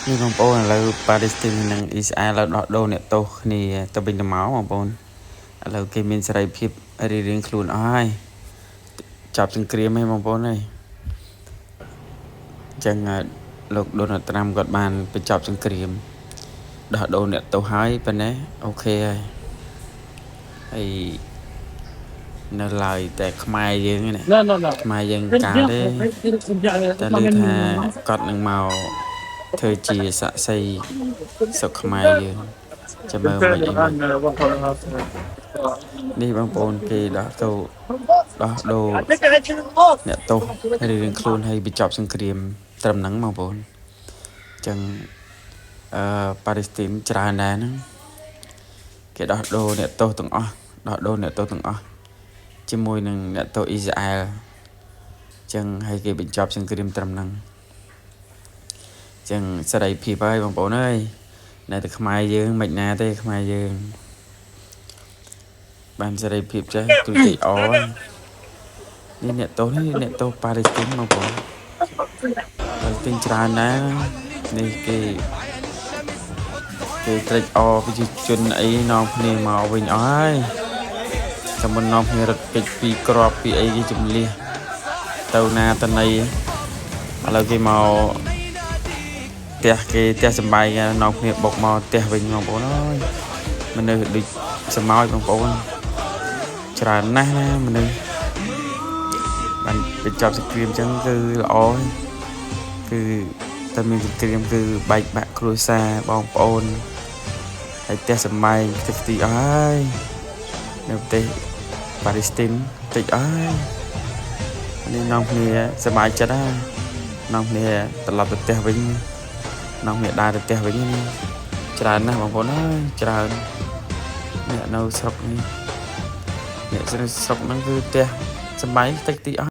នេះបងប្អូនឥឡូវប៉ាឡេស្ទីននិងអ៊ីស្រាអែលឥឡូវដោះដូរអ្នកទោសគ្នាទៅវិញទៅមកបងប្អូនឥឡូវគេមានសេរីភាពរៀងៗខ្លួនអស់ហើយចប់សង្គ្រាមហើយបងប្អូនហើយអញ្ចឹងលោកដូណាល់ត្រាំគាត់បានបញ្ចប់សង្គ្រាមដោះដូរអ្នកទោសហើយប៉ុណ្ណេះOK ហើយហើយនៅឡើយតែខ្មែរយើងនេះ لا لا لا. ខ្មែរយើងកាលទេតែឮថាគាត់នឹងមកធ្វើជាសាក្សីស្រុកខ្មែរយើងចាំមើលមិន بالفعل អីមិន الان وصل. នេះបងប្អូនគេដោះទៅដោះដូរអ្នកទោសរៀងៗខ្លួនហើយបញ្ចប់សង្គ្រាមត្រឹមហ្នឹងបងប្អូនអញ្ចឹងអឺប៉ាឡេស្ទីនច្រើនដែរហ្នឹងគេដោះដូរអ្នកទោសទាំងអស់ដោះដូរអ្នកទោសទាំងអស់ជាមួយនឹងអ្នកទោសអ៊ីស្រាអែលអញ្ចឹងហើយគេបញ្ចប់សង្គ្រាមត្រឹមហ្នឹងអញ្ចឹងសេរីភាពហើយបងប្អូនអើយនៅតែខ្មែរយើងមិនណាទេខ្មែរយើង បានសេរីភាពចេះទូតិអនេះអ្នកទោសនេះអ្នកទោសប៉ាឡេស្ទីនបងប្អូនប៉ាឡេស្ទីនច្រើនណាស់នេះគេគេត្រេកអរប្រជាជនអីនាំគ្នាមកវិញអស់ហើយតែមុននាំគ្នារត់គេចពីក្របពីអីគេជំលះទៅណាទៅណីឥឡូវគេមកផ្ទះគេផ្ទះសំបែងនាំគ្នាបុកមកផ្ទះវិញបងប្អូនអើយមនុស្សដូចសម្ោចបងប្អូន ច្រើនណាស់ណាមនុស្សបានបញ្ចប់សង្គ្រាមអញ្ចឹងគឺល្អហើយគឺតែមានសង្គ្រាមគឺបែកបាក់គ្រួសារបងប្អូនហើយផ្ទះសម្បែងផ្ទះទីអស់ហើយនៅប្រទេសប៉ាឡេស្ទីនតិចអស់ហើយនេះនាំគ្នាសប្បាយចិត្តហើយនាំគ្នាត្រឡប់ទៅផ្ទះវិញនាំគ្នាដើរទៅផ្ទះវិញនេះច្រើនណាស់បងប្អូនអើយច្រើនអ្នកនៅស្រុកនេះ អ្នកស្រុកហ្នឹងគឺផ្ទះសម្បែងតិចតិចអស់។